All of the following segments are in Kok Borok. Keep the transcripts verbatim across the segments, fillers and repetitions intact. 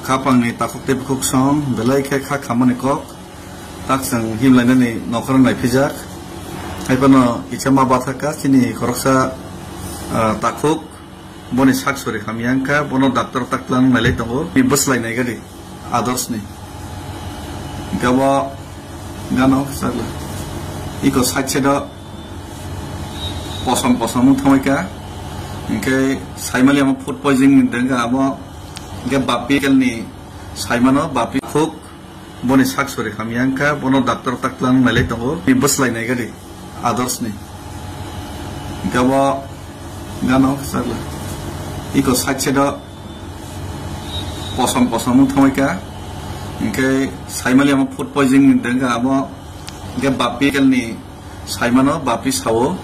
Khapangni takhuk tei bukhuk song, belai khe kha khammani kok, tak chwng himlainani nokhorno naipijak. Haiphano kisa ma bathaka chini khoroksa, ah, takhuk, boni sak sori hamya wngkha, bono doctor tak twlang nailai tongo. Ni bwslai naigadi Adorsni. Hingke bo gana sakla. Iko side side o posom posom wng thangbaikha. Hingke saimali amo food poisoning ni dengka amo. Hingke bapi kelni saimano bapi khuk. Boni sak sori hamya wngkha, bono doctor tak twlang nailai tongo. Ni bwslai naigadi Adorsni. Hingke bo gana sakla. Iko side side o posom posom wng thangbaikha. Hingke saimali amo food poisoning ni dengka amo. Hingke bapi kelni saimano bapi sao,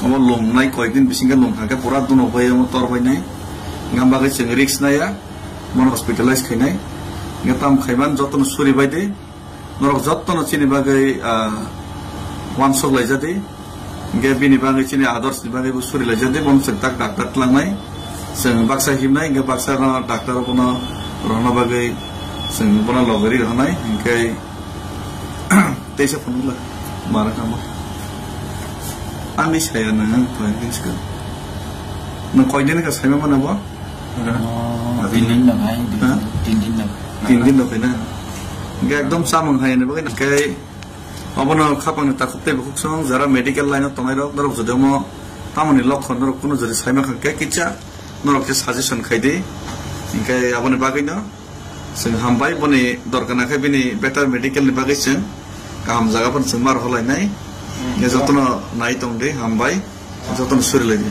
omo lomnai koyekdin bisingo lomkha khe pura dunok bai omo tor bainai. Hingke bagwi chwng risk naiya, bono hospitalize khainai. Hingke tam khaiman jotono suri bai di, norok jotono chini bagwi, ah, uansuk laijadi. Hingke bini bagwi chini Adorsni bagwi bo suri laijadi, bono chwng tak doctor tlangnai. Chwng baksa himnai, hingke baksa no doctor bono rohorna bagwi chwng bono logori rohornai. Hingke Teisa phunukla, mara kamo. Ani saya nang, ang koi din sika. Nang koi din ka saima mana bo? Oh, tin din dong, hai, tin, ha? Tin din dong. Tin din dong, na? Hingke ekdom samung hai ni bagwi, hingke obono khapang ni takhuk tei bukhuk song, jara medical line o tongnai rok, norok jodi omo tamoni lokhon norok kuno jodi saima kha khe kicha, norok khe suggestion khai di. Hingke aboni bagwi no, Chwng hambai boni dorkar nangkhe bini better medical ni bagwi chwng kaham jaga phano chwng mar holainai. Hmm. Jotono nai tong di, hambai, jotono suri lai di.